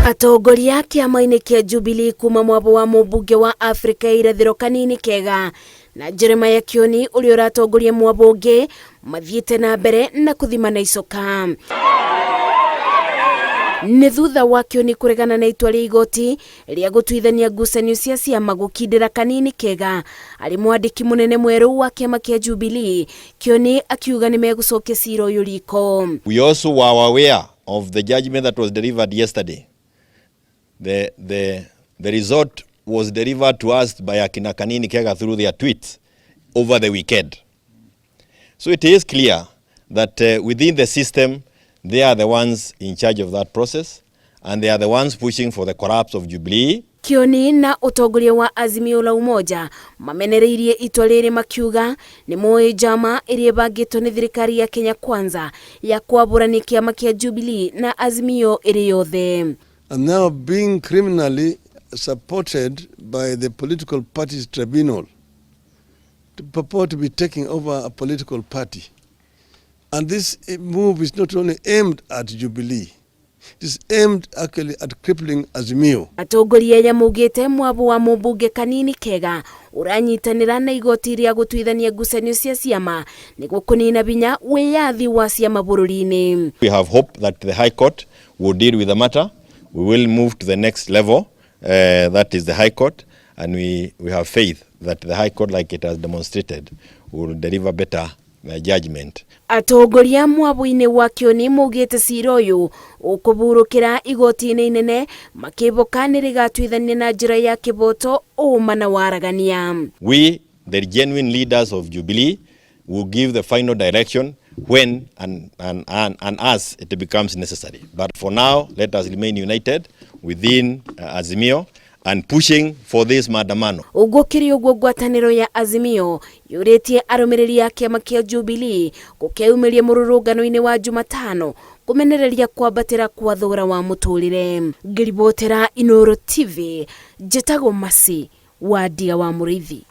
Atongoria kĩama-inĩ kĩa Jubilee kuma mwabo wa mũmbunge wa Afrika ya irathĩro Kanini Kega na Jeremiah Kioni ũrĩa ũratongoria mwabo ũngĩ mathiĩte na mbere na kũthimana icoka. Nĩ thutha wa Kioni kũregana na itua rĩa igoti rĩa gũtuithania ngucanio cia ciama gũkindĩra Kanini Kega arĩ mwandĩki mũnene mwerũ wa kĩama kĩa Jubilee, Kioni akiuga nĩ megũcokia cira ũyũ riko. We also were aware of the judgment that was delivered yesterday. The result was delivered to us by Akina Kanini Kega through their tweets over the weekend. So it is clear that within the system, they are the ones in charge of that process, and they are the ones pushing for the collapse of Jubilee. Kioni na ũtongoria wa Azimio la Umoja mamenereirie itua rĩrĩ makiuga nĩ moĩ njama ĩrĩa ĩbangĩtwo nĩ thirikari ya Kenya Kwanza ya kwabũrania kĩama kĩa Jubilee na Azimio ĩrĩ yothe. And now being criminally supported by the Political Parties Tribunal to purport to be taking over a political party. And this move is not only aimed at Jubilee, it is aimed actually at crippling Azimio. Atongoria aya maugĩte mwabo wa mũmbunge Kanini Kega ũranyitanĩra na igoti rĩa gũtuithania ngucanio cia ciama nĩguo kũnina binya wĩyathi wa ciama bũrũri-inĩ. We have hope that the High Court will deal with the matter. We will move to the next level, that is the High Court, and we have faith that the High Court, like it has demonstrated, will deliver better judgment. Atongoria mwabo-inĩ wa Kioni maugĩte cira ũyũ ũkũburũkĩra igoti-inĩ inene makĩboka nĩ rĩgatuithania na njĩra ya kĩboto, ũma na waragania. We, the genuine leaders of Jubilee, will give the final direction when and as it becomes necessary. But for now, let us remain united within Azimio and pushing for this maandamano. Gũkĩrĩ ũguo, ngwatanĩro ya Azimio yũrĩtie arũmĩrĩri a kĩama kĩa Jubilee gũkeyumĩria mũrũrũngano-inĩ wa Jumatano kũmenereria kwambatĩra kwa thogora wa mũtũrĩre. Ngĩribotera Inooro TV, njĩtagwo Masi wa Ndia wa Mũrĩithi.